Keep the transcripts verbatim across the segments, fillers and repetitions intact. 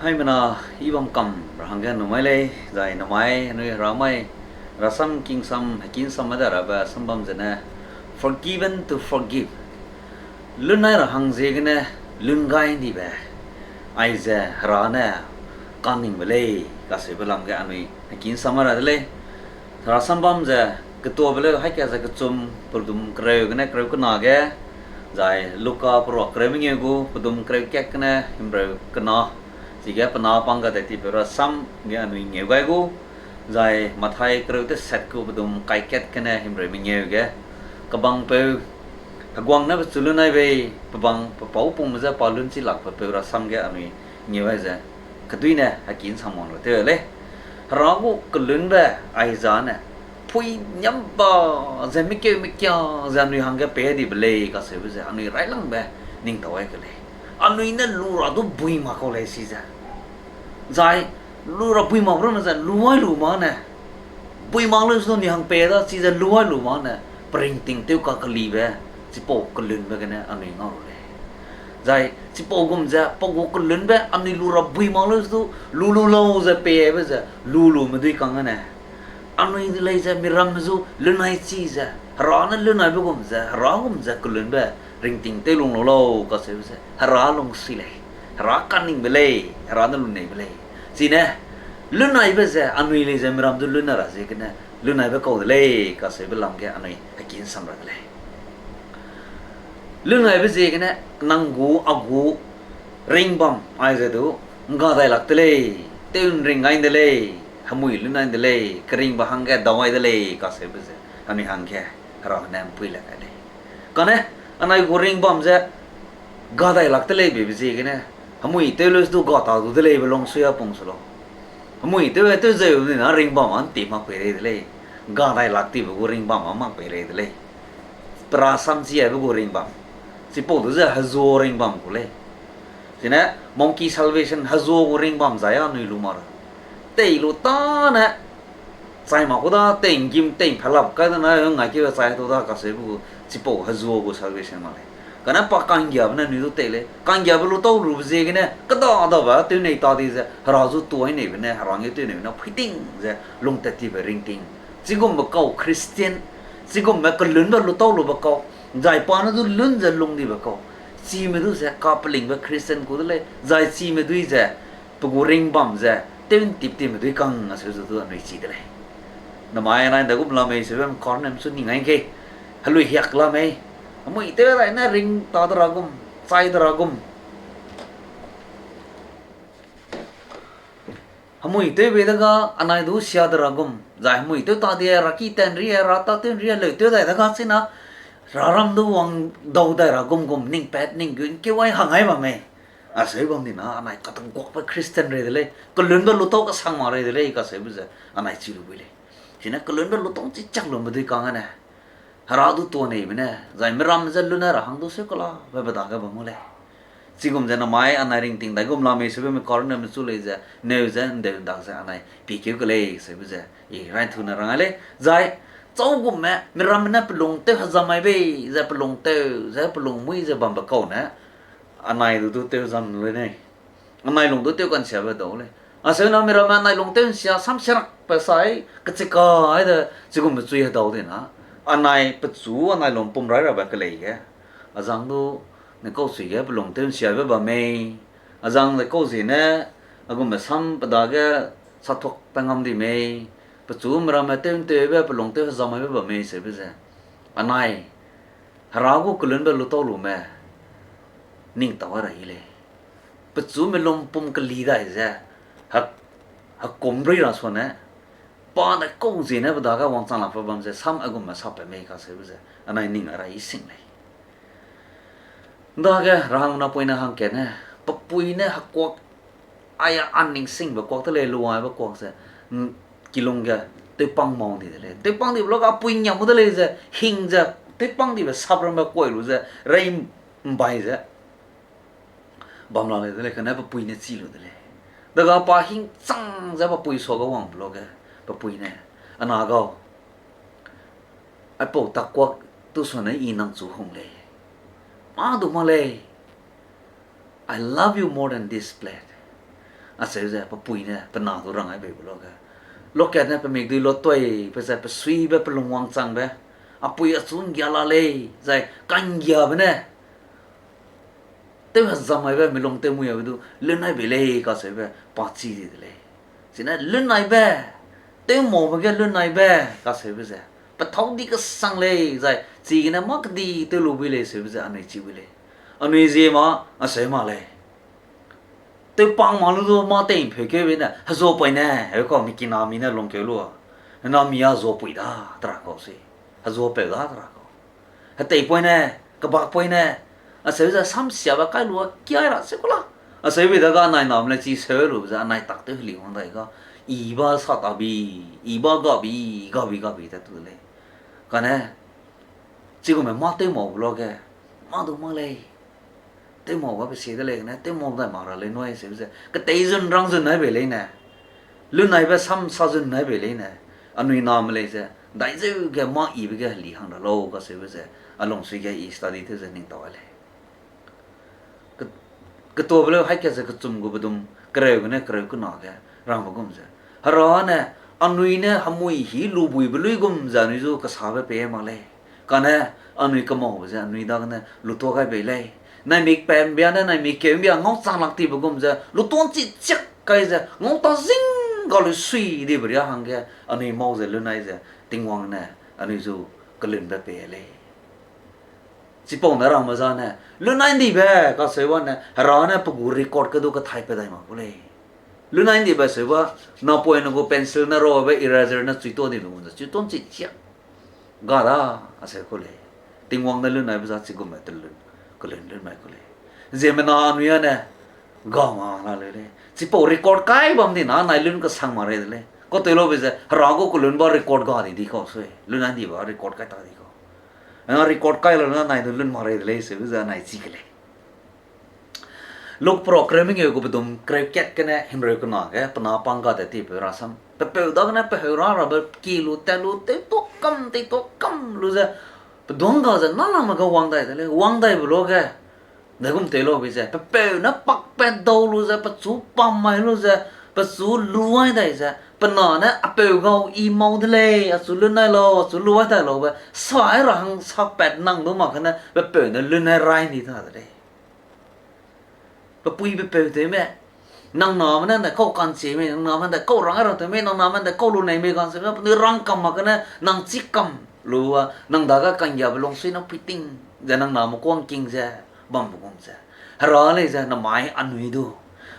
Haimena, i bam kam ra hangge numai lei, zai namai, anui heramai, rasam kingsam, hekinsam ma da rabe sambam zene, forgiven to forgive. Lunnai ra hang ziegene, lun gai ndibe. Aize hera ne kaningbe lei, kaseube lam ge anui hekinsam ma ra de lei. Hera sambam ze, ketuabe leu haika ze kechum, pedum kereu gene kereu kena ge, zai Luka peruak kereu mengeu gu, pedum kereu kat gene himreu kena, chige pe na pang ga dai tibe rasam ge anui ngeu gai gu, zai Mathai kereu teset gu pedum kai kat gene himreu mengeu ge, kebangpeu, heguang ne pechu lunnai bei, pebang, pepau pungme je pa lun chi lakbe peu rasam ge anui ngeu ai ze, kedui ne hekinsam wang ra tew lei. Hera gu kelunbe aiza ne, pui niamba ze mikeu mikia ze anui hangge pei dibe lei kaseube ze, anui railangbe ning tau ai ke lei. Anui ne lu ra du bui mak kau lei si ze. Zai, lu ra bui mak ramme ze, lu ai lu ma ne. Bui mak leu su du anui hang pei da, chize lu ai lu ma ne. Peringting tew kakelibe, chipau kelunbe gene anui ngau lu lei. Zai, chipau gum ze, pau gu kelunbe, anui lu ra bui mak leu su du, lu lu lau ze peibe ze, lu lume dui kang gene. Anui lei ze miramme zu lunnai chi ze, hera ne lunnaibe gum ze, hera gum ze kelunbe, ringting tew lung lu lau kaseube ze, hera lungsui lei, hera kaningbe lei, hera ne luneibe lei. Chine, lunnaibe ze, anui lei ze miram du lunna ra ziegene, lunnaibe kau de lei, kaseube lam ge anui hekinsam ra de lei. Lunnaibe ziegene, nang gu, a gu, ringbam, aize du, ngga dai lak de lei, tew nring gai de lei, hemui lunnai de lei, keringbe hangge dau ai de lei, kaseube ze, anui hangge, hera ne mpui le kai lei. Kane, anai gu ringbam ze, ga dai lak de lei bebe ziegene, hemui tew leu su du ga ta du de lei be lungsui a pung su lau. Hemui tew, tew zeu ni na ringbam a nti mak pei rei de lei. Ga dai lak tibe gu ringbam a mak pei rei de lei. Pera sam chi aibe gu ringbam. Chipau du ze hezuo ringbam gu lei. Chine, monkey salvation hezuo gu ringbam zai anui lu ma ra. Tei lu tâne, chai mak ku da, tei nggim, tei phelap kai da na, ngai keube chai tu da kaseube gu, chipau hezuo gu salvation mak lei. Kane pa kanggiabe ne anui du tei lei. Kanggiabe lu tau lube ziegene, keda dabe tew nei ta di ze, hera zu tuai neibe ne, hera nge tew neibe ne, phuiting ze, lungtat tibe ringting. Chigumbe kau Christian, chigumbe kelunbe lu tau lube kau, zai pa ne du lun ze lung dibe kau. Chime du ze kapelingbe Christian ku de lei, zai chime dui ze, pe gu ringbam ze, tew ntip tibe dui kang aseu zu du anui chi de lei. Namai anai dagum la mei seube mkarnem su ning ai ke, helui hiak la mei, hemui tew dai ne ring ta de ra gum, chai de ra gum. Hemui tew bei dega anai du sia de ra gum, zai hemui tew ta di ra ki ten ri, ra ta tew ri, leu tew dai dega china, ra ram du wang dau dai ra gum gum, ning pat, ning gun, kewai hang ai bam mei. Aseu bam di na, anai katenguakbe Christian rei de lei, kelunbe lu tau kasang mak rei de lei, kaseube ze, anai chi lu bui lei. Chine kelunbe lu tau chi chak lume dui kang ane. Hera du tuâ neibe ne, zai miram ze lune ra hang du seu kelabe pe dage bam gu lei. Chigum ze namai anai ringting daigum la mei seube mkarnem mechu lei ze, neu ze, ndeu ndak ze anai pikeu ke lei seube ze, i raithu ne rang ai lei. Zai, châugumme, miramme ne pelung tew hezam mai bei, ze pelung tew, ze pelung mui ze bambe kau ne, anai du du tew zam lu nei. Anai lung du tew kansiabe dau lei. Aseu na miramme anai lung tew nsia samsiarakbe sai, kechika ai de, chigumbe chui hedau di na. Anai pechu anai lung pum rai rabe kelei ge. Azang du, ne kau chui ge pelung tew nsiabe bam mei. Azang de kau ziene, agumbe sam pe dage, sathuak pe ngam di mei. Pechu miramme tew ntewbe pelung tew hezam maibe bam mei seube ze. Anai, hera gu kelunbe lu tau lume, ning tau ra i lei. Pechu melung pum keli dai ze, ha, hekum rui ra suane, pa ne kau ziene pe dage wangchang lakbe bam ze, sam aigumme sapbe mei kaseube ze, anai ning ra i sing lei. Dage rahang napoine hangkatne, pe pui ne hekuak, aia anning singbe kuak de lei, luaibe kuak ze, kilung ge, tewpang mau di de lei. Tewpang dibe luage apui ngiam gu de lei ze, hing ze, tewpang dibe sap ramme kuai lu ze, rei mbai ze, bam la lei de lei, kane pe pui ne chi lu de lei. Dega pa hing chang ze pe pui suage wangbe luage, pe pui ne, ana gau, aipau takuak tu suane i nang chu hung lei. Mâ du mak lei. I love you more than this plate. Acheu ze pe pui ne pe na du rang ai beibe luage, lokat ne pe mikdui luatoi pe zai pe suibe pe lungwangchangbe, a pui achu ’nggia la lei, zai ka'nggiabe ne tew hezam aibe, milung tew mui aibe du lun ai bei lei kacheube pa chi di de lei. Chine lun aibe, tew maube ge lun aibe kacheube ze pe thâu di kesang lei, zai chigene mâ kedi tew lu bui lei seube ze anui chi bui lei. Anui zie ma, acheu ma lei. Tewpang ma lu du mâ tei ’mpeu keube ne, hezuapoine, heu kau mi kinami ne lungkeu lu a. Henami a zuapui da, tera kau sui. Hezuapeu da, tera kau. Heteipoine, kebakpoine, acheu ze samsiabe kai lu a kiai ra se ku la. Acheu bei da ga anai name le chi seu lu ze anai tak tew heli wang dai ga. I ba sa ta bi, i ba ga bi, ga bi, ga bi tat tu de lei. Kane, chigume mâ tew maube luage, mâ du mâ lei. Tew mau gabe sie de lei gene, tew mau dai mak ra lei nui seube ze, ketei zun rang zun nai bei leine, lun naibe sam sa zun nai bei leine, anui name lei ze, daizeu ge mâ ibe ge heli hang ra lau kacheube ze, a lungsui ge i study tew ze ning tau ai lei. Ke-, ketuabe leu haî kat ze kechum gu bedum, kereu gene kereu kena ge, rangbe gum ze, Hera ne, anui ne hemui hî lubuibe luigum ze anui zu kesabe pei mak lei. Kane anui kemaube ze anui dagene lutua gai bei lei. Naimik pembia ne naimik keumbia ngau chang lak tibe gum ze lutua ’nchi chiak kai ze ngau ta zing ga lu sui dibe ria hangge anui mau ze lunai ze Tingwang ne anui zu kelunbe pei lei. Chipau ne rangme zane, lunai ’ndibe kaseu ba ne, Hera ne pe gu record ge du kethai pe dai mak ku lei. Lunai ’ndibe seu ba, napoine gu pencil ne rabe eraser ne chuituâ dibe gum ze, chuituâ ’nchi chiak ga da, aseu ku lei. Tingwang ne lunaibe za chigumme telun, kelun lun mai ku lei. Ziemmena anui â ne, ga ma la leu lei. Chipau record kai bam di na, nai lun kesang mak rei de lei. Kau tei laube ze, Hera gu kelunba record ga di di kau sui. Lunai ’ndibe record kai ta di kau. Ana record kai la na nai du lun mak rei de lei, seube ze anai chi ke lei. Luk program ngeu gu bedum kereu kat gene himreu kena ge pe na pang ga de tipeu rasam. Pepeu dagene peheu ra rabe ki lu tat lu tewtuâ kam, tewtuâ kam lu ze, peduang ga ze nâlangme ge wang dai de lei, wang daibe luage, daigum tei laube ze, pepeu ne pakpat dau lu ze, pechu pam mai lu ze, pechu lu ai dai ze, pe na ne apeu gau I mau de lei, achu lunai lau, achu lu ai dai laube, sai ra hang sapat nang du mak gene, pepeu ne lunai rai ’ndi ta de lei. Pe pui pepeu tewme, nang name ne ’ndaikau ka'nchieme, nang name ’ndaikau rang ai ra tewme, nang name ’ndaikau lu nei mei ka'nchieme, penui rang kam mak gene, nang chî kam lu a, nang dage ka'nggiabe lungsui nang puiting ze, nang name kuâ ’ngking ze, bambe gum ze, Hera lei ze namai anui du,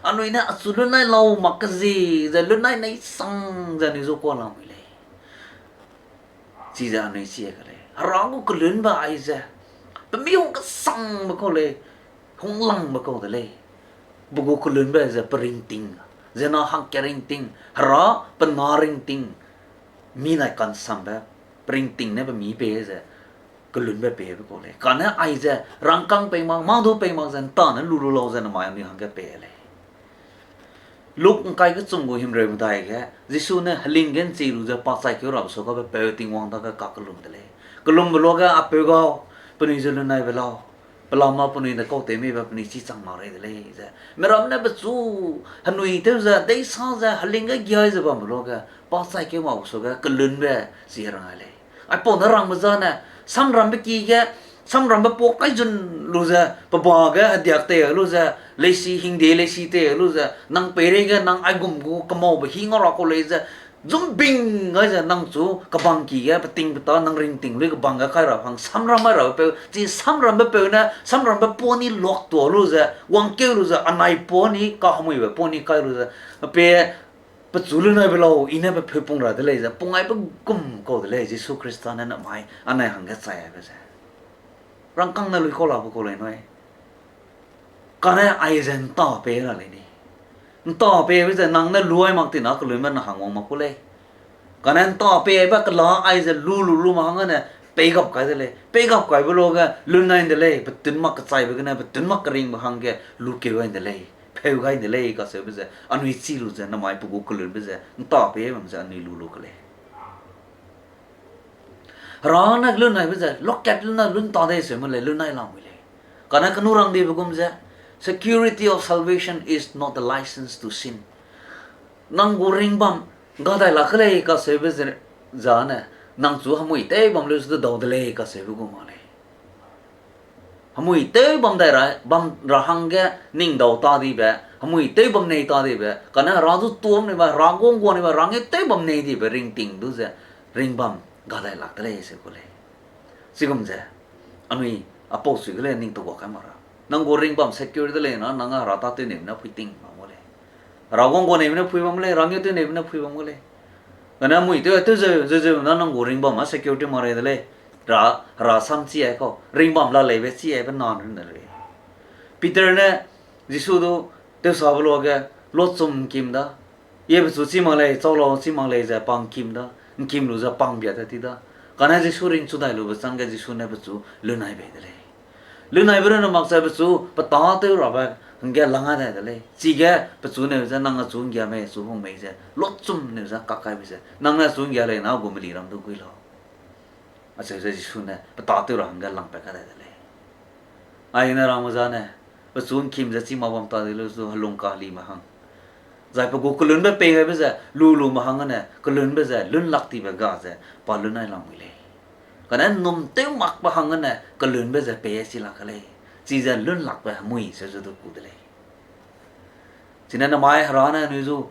anui ne achu lunai lau mak kezie ze lunai nei sang ze anui zu kuâ lamui lei. Chize anui chi ke lei. Hera gu kelunbe aize, pe mi hung kesangbe kau lei, hung langbe kau de lei. Pe gu kelunbe ze pe ringting, zena hangkat ringting, Hera pe na ringting, mi nai kansambe, pe ringting ne pe mi pei ze, kelunbe peibe kau lei. Kane aize rangkâng pei mak, mâ du pei mak ze ’ntane lu lu lau ze namai anui hangge pei lei. Luk ’ngkai kechum gu himreu medai ge, Jisu ne heling ge ’nchi lu ze pa chaikeu rabe suage pepeu Tingwang dage kakellum de lei. Kellumbe luage, Apeu gau, penui ze lunaibe lau. Pelama penui ne kau tew meibe penui chî chang mak rei de lei ze, miramme ne pechu henui tew ze, deisa ze, heling ge giai ze bambe luage, pa chaikeu makbe suage kellunbe chi rang ai lei. Aipau ne rangbe zane, samrambe ki ge, samrambe puâ kai zun lu ze, pe ba ge hediak tei lu ze, leisi hingde leisi tei lu ze, nang peireige nang aigum gu kemaube hî ngau ra kau lei ze, zumbing gai ze nang chu kebang ki ge, peting peta nang ringting lui kebang ge kai ra hang samram mai rabe peu, chi samrambe peu ne, samrambe puâ ni luak tuâ lu ze, wangkeu lu ze, anai puâ ni, kahemuibe puâ ni kai lu ze, pe, pechu lunaibe lau, I ne pe pheu pung ra de lei ze, pung aibe gum kau de lei, Jisu Khrista ne namai, anai hangge chai aibe ze. Rangkâng ne lui kau labe kau lei nui. Kane aize ’nta pei ra lei ni. ’Nta peibe ze nang ne lu ai mak tina kelunbe na hang wang mak ku lei. Kane ’nta peibe kela aize lu lu lu mak hangge ne peigap kai de lei. Peigap kaibe luage lunai ’nde lei, petun mak kechaibe gene, petun mak keringbe hangge lukeu gai ’nde lei, pheu gai ’nde lei kacheube ze, anui chi lu ze, namai pe gu kelunbe ze, ’nta pei bam ze anui lu lu ke lei. Hera ne lunaibe ze, lokat luna lun ta dei seu me lei, lunai lamui lei. Kane kenu rang dibe gum ze, Security of salvation is not the license to sin. Nang gu ringbam ga dai lak ke lei kaseube ze, zane, nang chu hemui tew bam leu zu de dau de lei kaseube gu mak lei. Hemui tew bam dai ra, bam ra hangge ning dau ta dibe, hemui tew bam nei ta dibe, kane Hera zu tuam neibe, Hera guang guang neibe, Hera nge tew bam nei dibe ringting du ze, ringbam ga dai lak de lei se gu lei. Chigum ze, anui apau sui ge lei ning tewguak kai mak ra. Nang gu ringbam secure de lei na, nang a Hera tâtew neibe ne phui ting bam gu lei. Hera guang guang neibe ne phui bam gu lei, Hera ngeu tew neibe ne phui bam gu lei. Kane hemui tew, tew zeu, zeu, zeu, na nang gu ringbam a security mak rei de lei. Ra, Hera sam chi ai kau, ringbam la leibe chi aibe na run de lei. Peter ne Jisu du tewsabe luage, luachum ngkim da. Ye pechu chi mak lei, chau lau chi mak lei ze pa ngkim da, ngkim lu ze pa ngbia tat ti da. Kane Jisu ringchu dai lube chângge Jisu ne pechu lunnai bei de lei. Lunnaibe runne mak ze pechu pe tâtew rabe hangge lang a dai de lei. Chige pechu neu ze nang achu nggia mei, achu hung mei ze, luachum neu ze kak kaibe ze, nang ne achu nggia lei na gu meliram du gui lau. Acheu ze Jisu ne pe tâtew ra hangge langpat ka dai de lei. Aine rangme zane, pechu ngkim ze chi mak bam ta di lu zu helung kalime hang, zai pe gu kelunbe pei gaibe ze lu lume hang gene kelunbe ze lun lak tibe ga ze pa lunnai lamui lei. Kane nnum tew makbe hang gene kelunbe ze pei ai chi lak ke lei. Chize lun lakbe hemui seu zu du ku de lei. Chine namai Hera ne anui zu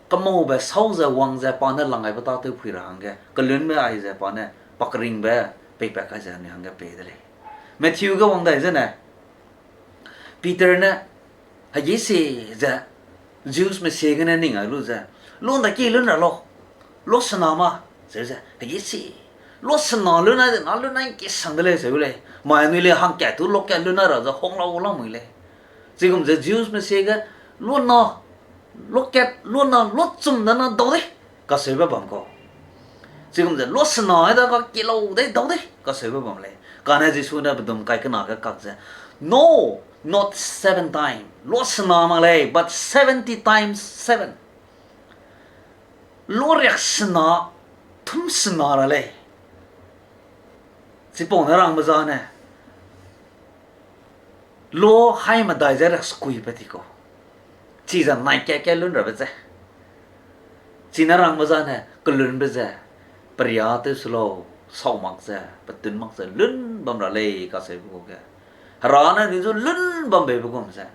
kemaube sau ze wang ze pa ne lang gaibe tâtew phui ra hangge, kelunbe aize pa ne pa keringbe peipat kai ze anui hangge pei de lei. Matthew ge wang dai zene, Peter ne, hegî si ze, Jewsme siegene ning ai lu ze, lu ndaki lun ra lau, luasena ma, seu ze, hegî si, luasena lunnai de na lunnai ngkisang de lei seu lei, mai anui lei hangkat tu luakat lunnai ra ze hang lau lamui lei. Chigum ze Jewsme siege, luana, luakat, luana, luachum de na dau dei, kaseube bam kau. Chigum ze luasena ai da ka ki lau dei, dau dei, kaseube bam lei. Kane Jisu ne pedum kai kena ge kak ze, No, not seven times. Luasena mak lei, but seventy times seven. Luariaksena, thumsena ra lei. Chipau ne rangbe zane, lu haimedai ze riaksekui pa ti kau. Chize nai kat kat lun rabe ze. Chine rangbe zane kelunbe ze, peria tew se lau, sau mak ze, petun mak ze, lun bam ra lei kaseube gu ge, Hera ne anui zu lun bam beibe gum ze,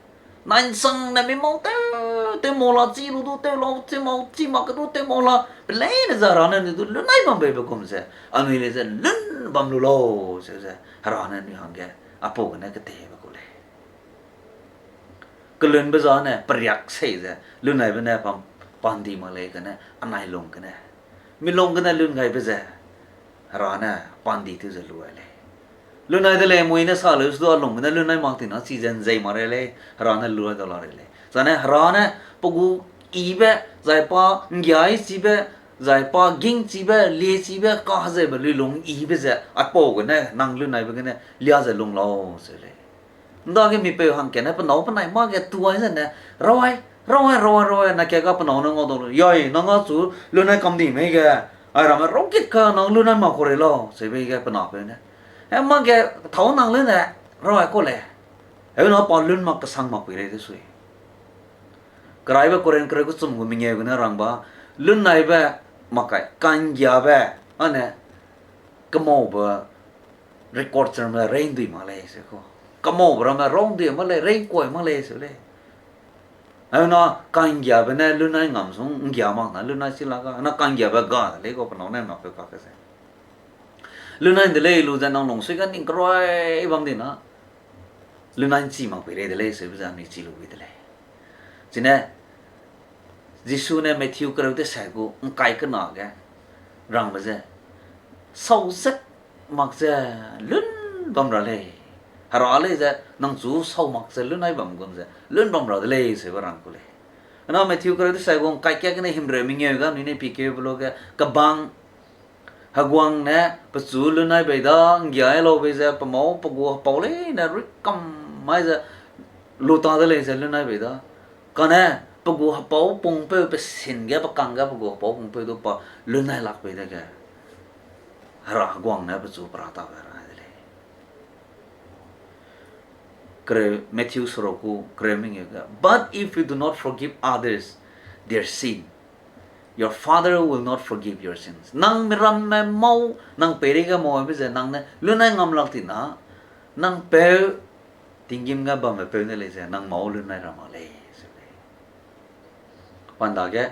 nai nsangne mi mau tew, tew mau la chi lu du tew lau, chi mau, chi mak ke du tew mau la, pe leine ze Hera ne anui du lunnai bam beibe gum ze, anui lei ze lun bam lu lau, seu ze, Hera ne anui hangge, apau gene ketebe gu lei. Kelunbe zane periak sei ze, lunnaibe ne pam, pandi mak lei kane, anai lung gene. Mi lung gene lun gaibe ze, Hera ne pandi tew ze lu ai lei. Lunnai de lei mui ne sa leu su du a lung gene lunnai mak ti na chize nzei mak rei lei, Hera ne lu ai da la rei lei. Zane Hera ne pe gu yibe, zai pa nggiachibe, zai pa gingchibe, liechibe, kahezeube luilung yibe ze, aipau gene, nang lunnaibe gene, lia ze lung lau, seu lei. Ndage mipeu hangkatne pe nâu penai mâ ge tu ai zene, rau ai, rau ai, rau ai, rau ai, na ka ga pe nâu ne ngau dau lu, yai, nang achu lunnai kam di mei ge, ai ramme raukit ka nang lunnai mak kau rei lau, seube ge pe napeu ne. E mâ ge thâu nang lune, rau ai kau lei. Heu na pa lun mak kesang mak pui rei de sui. Keraibe Korinth kereu kechum gu mengeu gene rangba, lunnaibe mak kai, kanggiabe, ane, kemaube, record ramme reindui mak lei se kau. Kemaube ramme raundui mak lei, reingkuai mak lei se lei. Heu na kanggiabe ne lunnai ngam sung, nggia mak na lunnai chi la ga, na kanggiabe ga de lei kau pe nâu ne napeu kakge ze. Lunnai de lei lu ze nang lungsui ga ning kerui bam di na. Lunnai nchi mak pui rei de lei, seube ze anui chi lu wi de lei. Chine, Jisu ne Matthew kereu tesai gu ngkai kena ge rangbe ze, sau zet mak ze lun bam ra lei. Hera lei ze nang chu sau mak ze lunnai bam gum ze lun bam ra de lei, seube rang ku lei. Na Matthew kereu tesai gu ngkai kat gene himreu mengeu ga anui ne pikeube lu ge, kebang Heguang ne pechu lunnai bei da, nggiai lau bei ze, pe mâu pe gu hepau leine ruikam mai ze, lu ta de lei ze lunnai bei da. Kane, pe gu hepau pungpeu pe sin ge, pe kang ge, pe gu hepau pungpeu du pa lunnai lak bei dege, Hera Heguang ne pechu pe ra tabe ra de lei. kereu, Matthew seruk gu kereu mengeu ge, But if you do not forgive others their sin, your Father will not forgive your sins. Nang miramme mau, nang peireige mauibe ze nang ne lunai ngam lak ti na, nang peu, tinggîm ge bamme peu ne lei ze nang mau lunai ra mak lei, se lei. Pandage,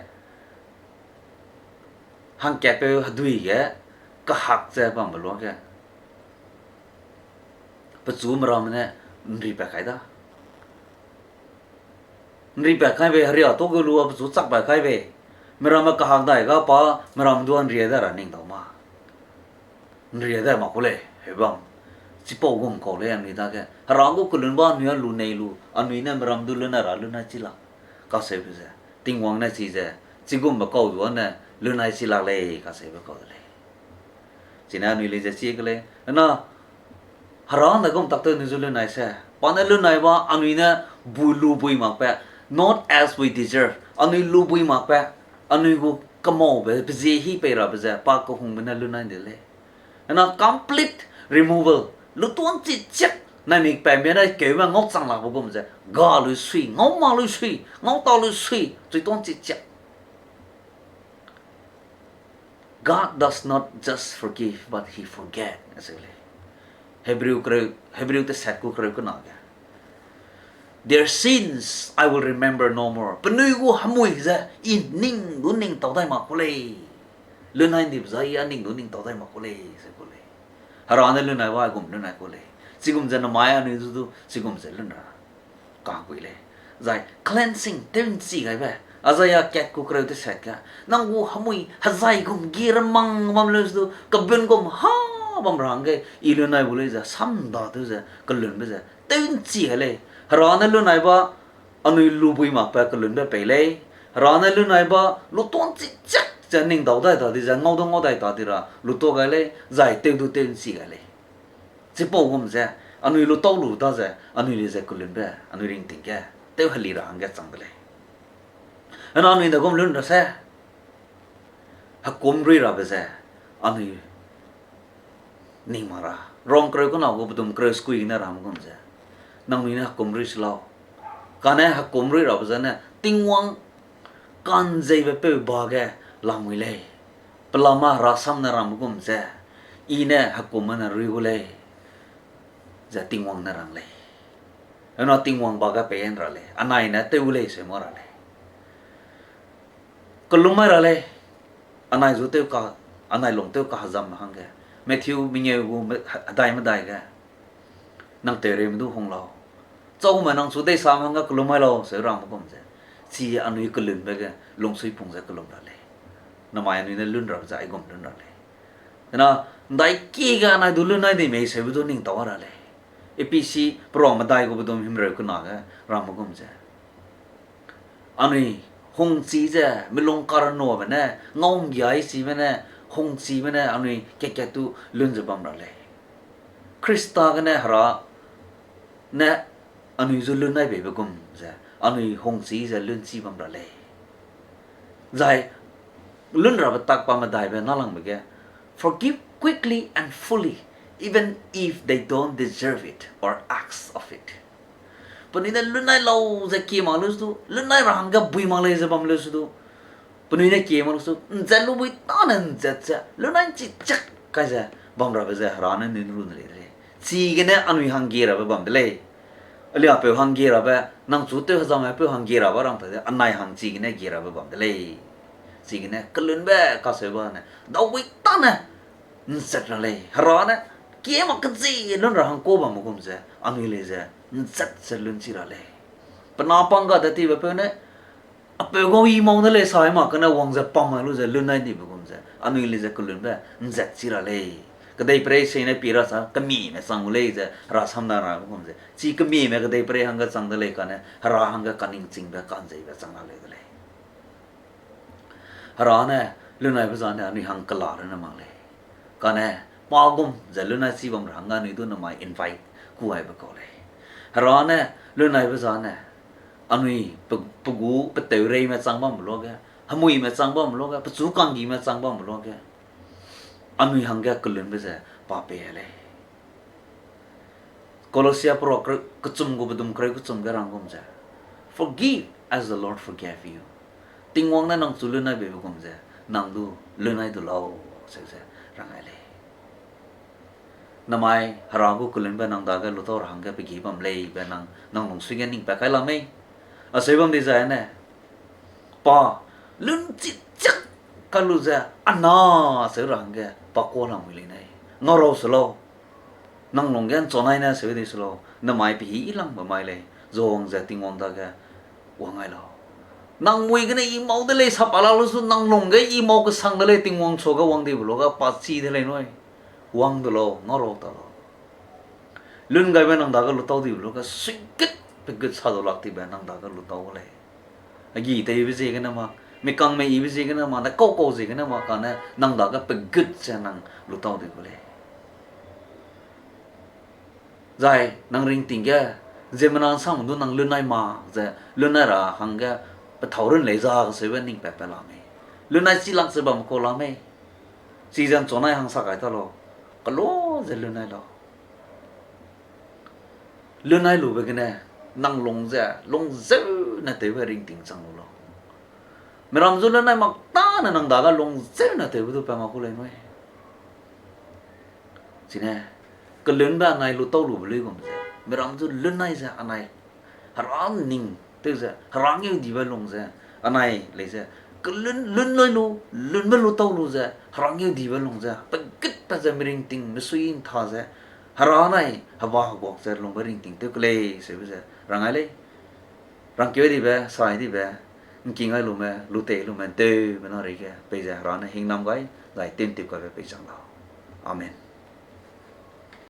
hangkatpeu hedui ge, kahak ze bambe luage, pechu miramme ne ’nripat kai da. ’Nripat kai bei, heria tau ge lu a pechu chakpat kai bei. Miramme kahak dai ga pa, miram du ’nria da ra ning dau ma. ’Nria dai mak ku lei, hebam. Chipau gum kau lei anui dage. Hera gu kelunbe anui a lu nei lu, anui ne miram du lunai ra lunai chi lak kaseube ze. Tingwang ne chize, chigumbe kau du ane lunai chi lak lei kaseube kau de lei. Chine anui lei ze chi ke lei. Na, Hera ne gum tak tew anui zu lunai se. Pa ne lunai ba anui ne bu lu bui makbe, not as we deserve. Anui lu bui makbe, anui gu kemaube, pe zie hi pei rabe ze, pa kehungbe ne lunai de lei. Na complete removal, lutuan chi chiak, naimik pa mia ne keume ngau chang lakbe gum ze, ga lu sui, ngau ma lu sui, ngau ta lu sui, chuituan chi chiak. God does not just forgive, but he forget, ase lei. Hebrew kereu, Hebrew tesat gu kereu kena ge, Their sins I will remember no more. Penui gu hemui ze I ning du ning tau dai mak ku lei. Lunai ndibe za I a ning du ning tau dai mak ku lei, se ku lei. Hera ne lunai ba aigum lunai ku lei. Chigum ze namai anui du du, chigum ze lun ra kagui lei. Zai cleansing, tew ’nchi gaibe. Isaiah kat gu kereu tesat ge, nang gu hemui hezai gum gi remang bam leu se du, kebun gum ha bam ra hangge, I lunai bu lei ze, samda tew ze, kelunbe ze, tew ’nchi gai lei. Hera ne lunai ba, anui lu bui makbe kelunbe pei lei. Hera ne lunai ba, lutuan chi chiak ze ning dau dai ta di ze, ngau du ngau dai ta di ra, lutuan gai lei, zai tew du tew ’nchi gai lei. Chipau gum ze, anui lutau lu da ze, anui lei ze kelunbe, anui ringting ge, tew heli ra hangge chang de lei. Hena anui ne gum lun ra se, hekum rui rabe ze, anui ning mak ra. Rom kereu kena gu pedum kereu sekui gene rame gum ze, nangnui ne hekum rui se lau. Kane hekum rui rabe zene, Tingwang ka'nzeibe peu ba ge lamui lei. Pelama Hera sam ne rangbe gum ze, I ne hekum ne rui gu lei, ze Tingwang ne rang lei. Hena Tingwang ba ge pei ’nra lei, anai ne tew gu lei seu ma ra lei. Kelum mai ra lei, anai zu tew ka, anai lung tew kahezam hangge. Matthew mengeu gu me-, hedai medai ge, nang tewreime du hung lau. Chaume nang chu deisam hangge kelum mai lau, seu rangbe gum ze. Chi anui kelunbe ge lungsuipung ze kelum ra lei. Namai anui ne lun rabe ze aigum lun ra lei. Hena, ’ndai kie ge anai du lun nai di mei seube du ning tau ra lei. Ephesi peruang medai gu pedum himreu kena ge rangbe gum ze, anui hungchi ze, milung karanuabe ne, ngau ’nggiai chibe ne, hungchibe ne, anui kat-kat du lun ze bam ra lei. Khrista gene Hera ne anui zu lun nai beibe gum ze, anui hungchi ze lunchi bam ra lei. Zai lun rabe tak pa medaibe nâlangbe ge, Forgive quickly and fully, even if they don't deserve it or ask of it. Penui ne lun nai lau ze kie mak leu se du, lun nai ra hangge bui mak lei ze bam leu se du, penui ne kie mak leu se du, ’nzat lu bui tâne ’nzat ze, lun nai ’nchi chak kai ze bam rabe ze Hera ne nui ru ne lei de lei. Chigene anui hangge rabe bam de lei. Aliapeu hangge rabe, nang chu tew hezamme peu hangge rabe rang ta de, anai hang chigene ge rabe bam de lei. Chigene kelunbe kaseube ne, dau bui tâne ’nzat ra lei. Hera ne, kie mak kechi lun ra hangkau bamme gum ze, anui lei ze, ’nzat ze lunchi ra lei. Pe na pang ga de tibe peu ne, apeu gau i mau ne lei sai mak kane wang ze pam mai lu ze lun nai dibe gum ze, anui lei ze kelunbe ’nzat chi ra lei. Kedeiperei sei ne pi ra sa, kemieme chang gu lei ze, Hera samna rabe gum ze. Chi kemieme kedeiperei hangge chang de lei kane, Hera hangge kaningchingbe ka'nzeibe chang la leu de lei. Hera ne, lun naibe zane anui hang kela rune mak lei. Kane, pa gum ze lun nai chi bam ra hangge anui du namai invite ku aibe kau lei. Hera ne, lun naibe zane, anui pe-, pe gu, peteureime chang bambe luage, hemuime chang bambe luage, pechu kanggime chang bambe luage, anui hangge kelunbe ze pa pei lei. Colossia pera kechum gu bedum kereu kechum ge rang gum ze, Forgive as the Lord forgave you. Tingwang ne nang chu lunai beibe gum ze, nang du lunai du lau, seu ze rang ai lei. Namai Hera gu kelunbe nang dage lutau ra hangge pegi bam leibe nang, nang lungsui ge ning pat kai la mei? Aseu bam dizai ne, pa, lunchi chiak kai lu ze, ana, seu ra hangge pa kuâ lamui lei nei. Ngau rau se lau. Nang lungge nchonai ne seu di se lau. Namai pehî i langbe mai lei. Zuang ze Tingwang dage wang ai lau. Nang mui gene i mau de lei sa pa la lu su nang lungge i mau kesang de lei Tingwang suage wang dibe luge pa chi de lei nui. Wang du lau, ngau rau ta lau. Lun gaibe nang dage lutau dibe luge suigut pegut sa du lak tibe nang dage lutau lei. A gi teibe ziegene mak, mikangme ibe ziegene mak, ne kau kau ziegene mak, kane nang dage pegut ze nang lutau di gu lei. Zai nang ringting ge, ziemmena nsangme du nang lunnai mak ze, lunnai ra hangge pethâu run lei za seube ning pat pat la mei? Lunnai chi lak ze bam kau la mei? Chize nchonai hang sa kai ta lau, kelu ze lunnai lau. Lunnai lube gene, nang lung ze, lungzeu ne tewbe ringting chang lu lau. Miram zu lunnai mak tâne nang dage lungzeu ne tewbe du pa mak ku lei nui. Chine, kelunbe anai lutau lube luigum ze, miram zu lunnai ze anai Hera ning tew ze, Hera ngeudibe lung ze, anai lei ze, kelun, lun lui lu, lunbe lutau lu ze, Hera ngeudibe lung ze, pegut pat ze miringting, mesui ntha ze, Hera nai, heba heguak ze lungbe ringting tew ke lei, seube ze, rang ai lei. Rangkeu dibe, sai dibe, ngking ai lume, lutei lume, ntewbe na reige, peize Hera ne hingnam gai, zai tewntip kaibe peichang lau. Amen.